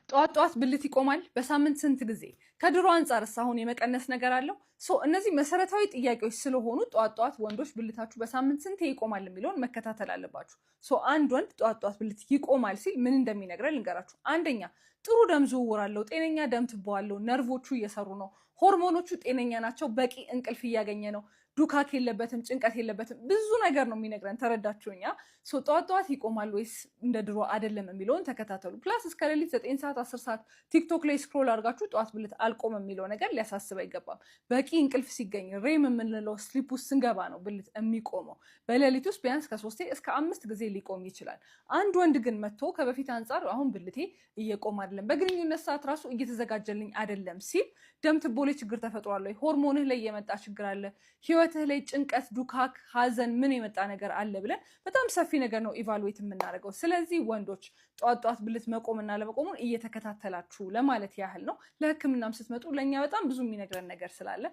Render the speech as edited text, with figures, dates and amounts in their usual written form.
ጠዋት ጠዋት ብልት ይቆማል? በሳምንት ስንት ጊዜ? ከድሮ አንጻርስ አሁን የመቀነስ ነገር አለው? So እነዚህ መሰረታዊ ጥያቄዎች ስለሆኑ ጠዋት ጠዋት ወንዶች ብልታችሁ በሳምንት ስንቴ ይቆማል የሚለውን መከታተል አለባችሁ። So አንድ ወንድ ጠዋት ጠዋት ብልት ይቆማል ሲል ምን እንደሚነግረን ልንገራችሁ። አንደኛ፣ ጥሩ ደም ዝውውር አለው፣ ጤነኛ ደም ትቦ አለው፣ ነርቮቹ እየሰሩ ነው፣ ሆርሞኖቹ ጤነኛ ናቸው፣ በቂ እንቅልፍ እያገኘ ነው፣ ዱካክ የለበትም፣ ጭንቀት የለበትም። ብዙ ነገር ነው የሚነግረን። ተረዳችሁኛ? So ጠዋት ጠዋት ይቆማል ወይስ እንደ ድሮ አይደለም የሚለውን ተከታተሉ። Plus እስከ ሌሊት 9 ሰዓት፣ 10 ሰዓት ቲክቶክ ላይ scroll አድርጋችሁ ጠዋት ብልት አልቆም የሚለው ነገር ሊያሳስብ አይገባም። በቂ እንቅልፍ ሲገኝ፣ REM የምንለው sleep ውስጥ ስንገባ ነው ብልት የሚቆመው። በሌሊት ውስጥ ቢያንስ ከሶስቴ እስከ አምስት ጊዜ ሊቆም ይችላል። አንድ ወንድ ግን መጥቶ ከበፊት አንጻር አሁን ብልቴ እየቆመ አይደለም፣ በግንኙነት ሰዓት ራሱ እየተዘጋጀልኝ አይደለም ሲል ደም ትቦ ላይ ችግር ተፈጥሯል ወይ፣ ሆርሞንህ ላይ የመጣ ችግር አለ፣ ህይወትህ ላይ ጭንቀት፣ ዱካክ፣ ሀዘን ምን የመጣ ነገር አለ ብለን በጣም ሰፊ ነገር ነው evaluate የምናደርገው። ስለዚህ ወንዶች ጠዋት ጠዋት ብልት መቆምና አለመቆሙን እየተከታተላችሁ ለማለት ያህል ነው። ለሕክምናም ስትመጡ ለእኛ በጣም ብዙ የሚነግረን ነገር ስላለ።